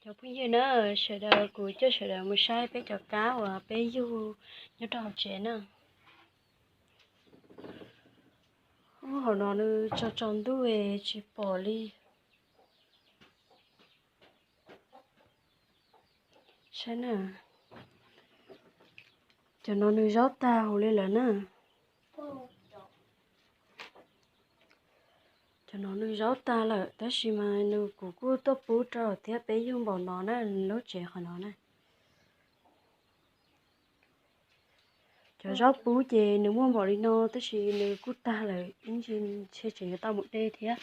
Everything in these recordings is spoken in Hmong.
Cov phooj ywg na, sawv daws, kuv coj sawv daws mus saib peb cov kab uas peb yug nyob rau hauv tsev na. Ub, hauv no nws tsaus tsaus ntuj tsis pom li. Saib na, cov no nws zaub tag huv li lawm na. Cov no nws zaub tag lawm tab sis mas nws kuv kuj tuaj pub rau thiab, peb yug npaum no na, lub tsev qhov no na. Cov zaub pub ces nws muaj npaum li no tab sis nws kuj tag lawm, ib ntsis ntshe tseem yuav tau mus de thiab.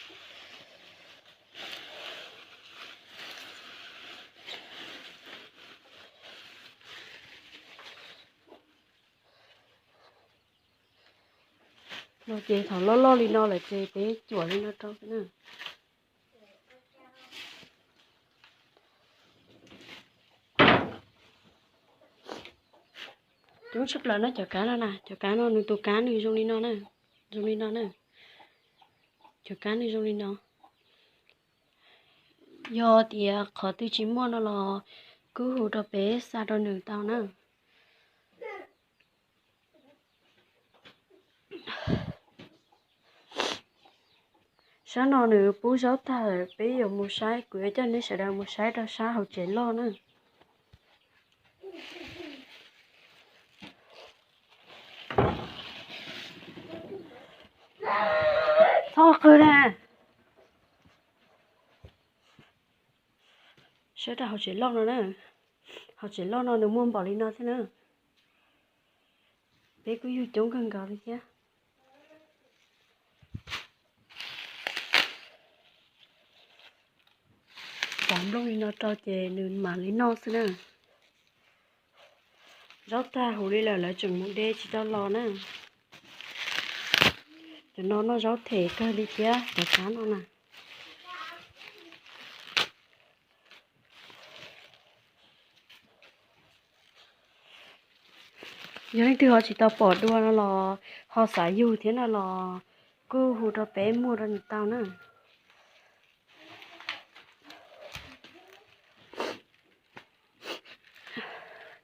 No ces thaum loj loj li no lawm ces peb cuam li no rau xwb na. Coob tshaj plaws na cov kab no na, cov kab no nws tus kab nws zoo li no na, zoo li no na. Cov kab nws zoo li no. Yog tias qhov twg tsis muaj no los kuj hu rau peb xa rau nws tau na. Sab no nws pub zaub tag lawm, peb yuav mus saib, kuv yuav coj nej sawv daws mus saib rau sab hauv tsev loj na. Txhob qw na. Saib rau hauv tsev loj no na. Hauv tsev loj no nws muaj npaum li no thiab na. Peb kuj yug coob kawg nkaus li thiab. Pov nplooj li no rau ces nws mam li noj xwb na. Zaub tag huv li lawm lawv tseem mus de tsis tau los na. Cov no noj zaub them kawg li thiab cov kab no na. Yog leej twg ho tsis tau pom dua no los ho xav yug thiab no los kuj hu rau peb muaj rau nws tau na.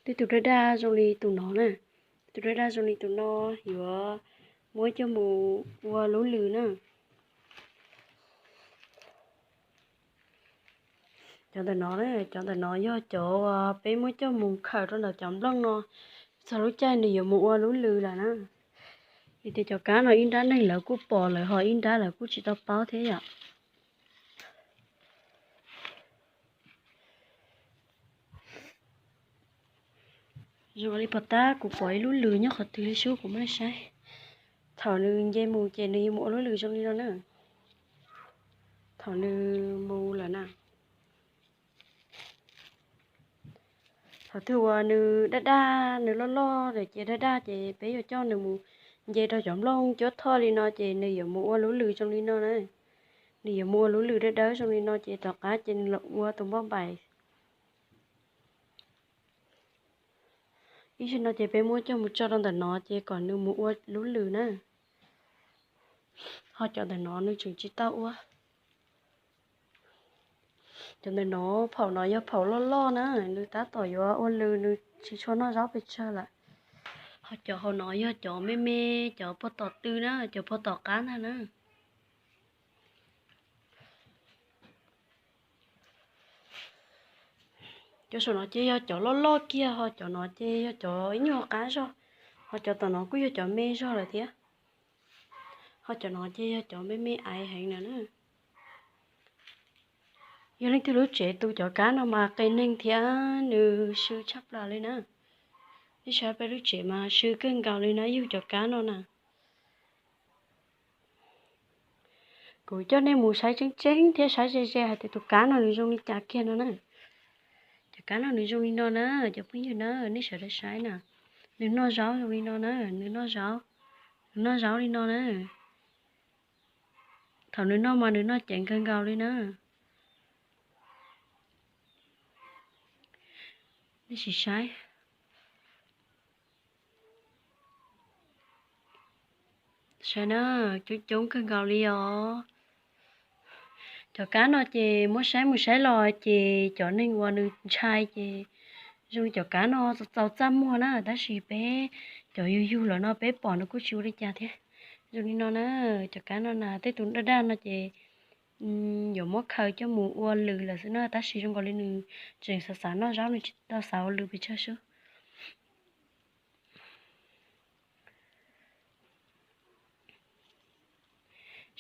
Tej tus daj daj zoo li tus no na, tus daj daj zoo li tus no yuav muab coj mus ua lub lws na. Cov ntawm no, cov ntawm no yog cov uas peb muab coj mus khawm rau ntawm cov nplooj no, txog lub caij nws yuav mus ua lub lws lawm na. Vim tias cov kab no ib nrab neeg lawv kuj pom lawm ho ib nrab lawv kuj tsis tau paub thiab yom. Zoo li pom tab kuv pom ib lub lws nyob qhov twg li sub kuv mam saib. Thaum nws nce mus ces nws yuav mus ua lub lws zoo li no na. Thaum nws mus lawm na. Thaum twg uas nws daj daj, nws loj loj lawm ces daj daj ces peb yuav coj nws mus nce rau cov nplooj cuab thoj li no ces nws yuav mus ua lub lws zoo li no na. Nws yuav mus ua lub lws dawb dawb zoo li no ces tom qab ces nws los ua tus npauj npaim. Ib zaug no ces peb muab coj mus tso rau ntawm no ces kom nws mus ua lub lws na. Ho cov ntawm no nws tseem tsis tau ua. Cov ntawm no, phaum no yog phaum loj loj na, nws tab tom yuav ua lws, nws tsis tshua noj zaub pes tsawg lawm. Ho cov hauv no yog cov me me, cov puag tom tw na, cov puag tom qab ntag na. Cov saum no ces yog cov loj loj kiag, ho cov no ces yog cov ib nyuag qab zog, ho cov tom no kuj yog cov me zog lawm thiab. Ho cov no ces yog cov me me aiv heev na. Yog leej twg lub tsev tu cov kab no mas qias neeg thiab nws sw tshaj plaws li na. Nej saib peb lub tsev mas sw kawg nkaus li na yug cov kab no na. Kuv coj nej mus saib tseeb tseeb thiab saib ze ze hais tias tus kab no nws zoo li cas kiag no na. Cov kab no nws zoo li no na, cov phooj ywg na, nej sawv daws saib na. Nws noj zaub zoo li no na, nws noj zaub, nws noj zaub li no na. Thaum nws noj mas nws noj ceev kawg nkaus li na. Nej sim saib. Saib na, coob coob kawg nkaus li os. Cov kab no ces muab saib mus saib los ces cov neeg uas nws ntshai ces zoo li cov kab no txaus txaj muag na, tab sis peb cov yug yug lawm no peb pom nws kuj tsis ua li cas thiab. Zoo li no na, cov kab no na tej tus daj daj no ces yuav muab khaws coj mus ua lws lawm xwb na, tab sis zoo nkaus li nws tseem xav xav noj zaub, nws tsis tau xav ua lws pes tsawg sub.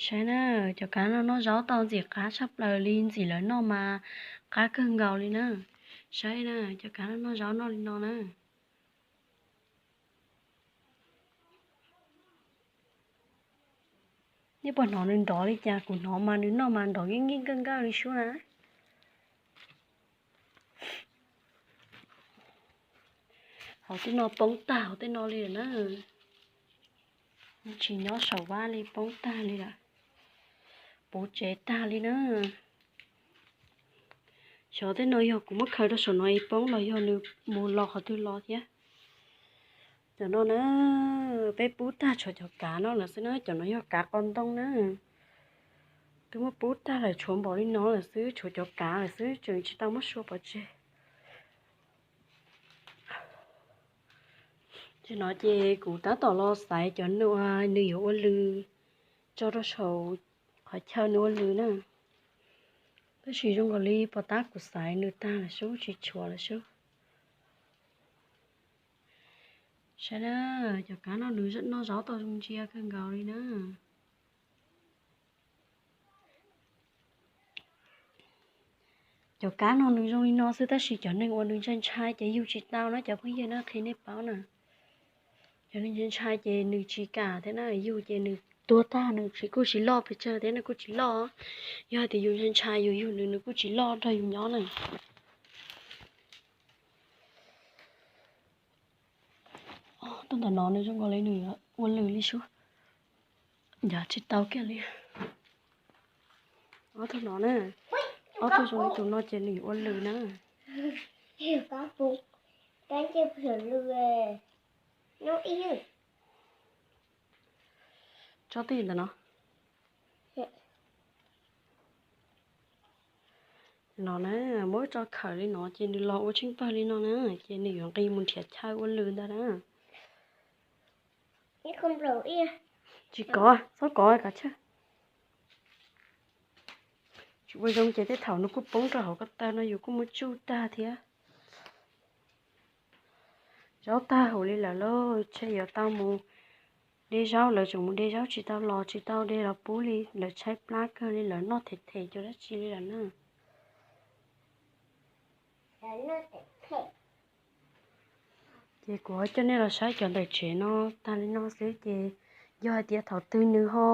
Saib na, cov kab no noj zaub tau ntxim qab tshaj plaws li, ntxim lawv noj mas qab kawg nkaus li na. Saib na, cov kab no noj zaub noj li no na. Nej puas hnov nws nrov li cas? Kuv hnov mas nws noj mas nrov nkeej nkeej nkawj nkawj li sub na. Hauv tej no poob tag hauv tej no li lawm na. Tsis nyob saum vaj li, poob tag li lawm. Puv tsev tag li na. Xyov tej no yog kuv muab khaws rau saum no es poob los yog nws mus los qhov twg los thiab. Cov no na, peb pub tag tshuav cov kav no lawm xwb na, cov no yog kav qos ntoo na. Twb muab pub tag lawm tshuav npaum li no lawm xwb, tshuav cov kav lawm xwb, tseem tsis tau muab sua pov tseg. Tam no ces kuv tab tom los xaiv cov nws yuav ua lws tso rau saum qhov chaw nws ua lws na. Tab sis zoo nkaus li pos tab kuv xaiv nws tag lawm sub, tsis tshuav lawm sub. Saib na, cov kab no nws noj zaub tau zoo ntsia kawg nkaus li na. Cov kab no nws zoo li no xwb, tab sis cov neeg uas nws ntshai ntshai ces yug tsis tau na cov phooj ywg na, qhia nej paub na. Cov neeg ntshai ntshai ces nws tsis kam thiab na, yug ces nws tuag tag, nws tsis, kuj tsis loj pes tsawg thiab, nws kuj tsis loj. Yog hais tias yus ntshai ntshai yus yug nws, nws kuj tsis loj nrog yus nyob na. Tuaj ntawm no nws zoo nkaus li nws ua lws li sub. Ncav tsis tau kiag li. Ob tug no na, ob tug zoo li tus no ces nws yuav ua lws na. Tsob twg ntawm no? No na, muab tso khawm li no ces nws los ua tsheej pawg li no na, ces nws yuav nqis mus nrhiav chaw ua lws ntag na. Tsis kov, txhob kov, kav tsij. Tsis ua zoo ces tej thaum nws kuj poob rau hauv ko taw no yus kuj muab tsuj tag thiab. Zaub tag huv li lawm lauj, ntshe yuav tau mus de zaub, lawv tseem mus de zaub tsis tau los tsis tau de los pub li, lawv tshaib plab kawg li, lawv noj them them cov dab tsi li lawm na. Ces kuv coj nej los saib cov ntawm tsev no tag li no xwb ces yog hais tias thaum twg nws ho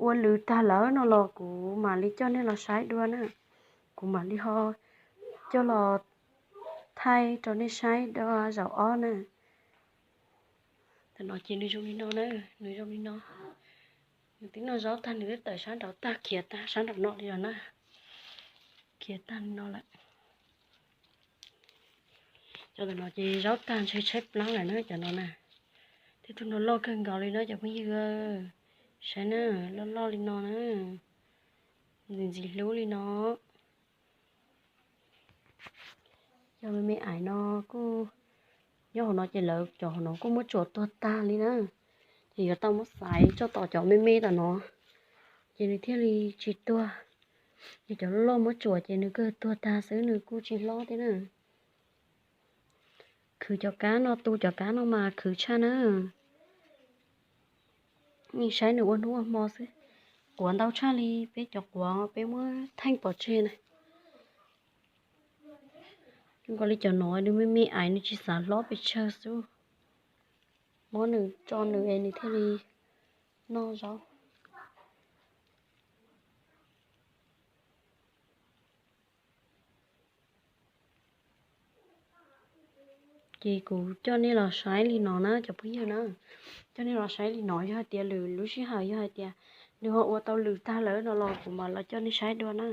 ua lws tag lawm no los kuv mam li coj nej los saib dua na. Kuv mam li ho coj los thaij rau nej saib dua zaum ob na. Tam no ces nws zoo li no na, nws zoo li no. Nws twb noj zaub tag, nws twb tawm sab nraud tag, khiav tag sab nraum no li los na. Khiav tag li no lawm. Cov tam no ces zaub tag ntshe tshaib plab lawm na cov no na. Tej tug no loj kawg nkaus li no cov phooj ywg. Saib na, loj loj li no na. Ntxim ntxim hlub li no. Cov me me aiv no kuj nyob hauv no ces lawv cov hauv no kuj muab tsuam tuag tag li na. Ces yuav tau muab xaiv tso tom cov me me tom no, ces nws thiaj li tsis tuag. Yog cov loj loj muab tsuam ces nws kawg tuag tag xwb, nws kuj tsis hlob thiab na. Khwv cov kab no, tu cov kab no mas khwv tshaj na. Yeej saib nws ua hnub ua hmo xwb. Quav ntau tshaj li peb cov quav peb muab theej pov tseg na. Zoo nkaus li cov no nws me me aiv, nws tsis xav hlob pes tsawg xwb. Muab nws tso nws es nws thiaj li noj zaub. Ces kuv coj nej los saib li no na cov phooj ywg na. Coj nej los saib li no, yog hais tias lwm lub sij hawm yog hais tias nws ho ua tau lws tag lawm no los kuv mam los coj nej saib dua na.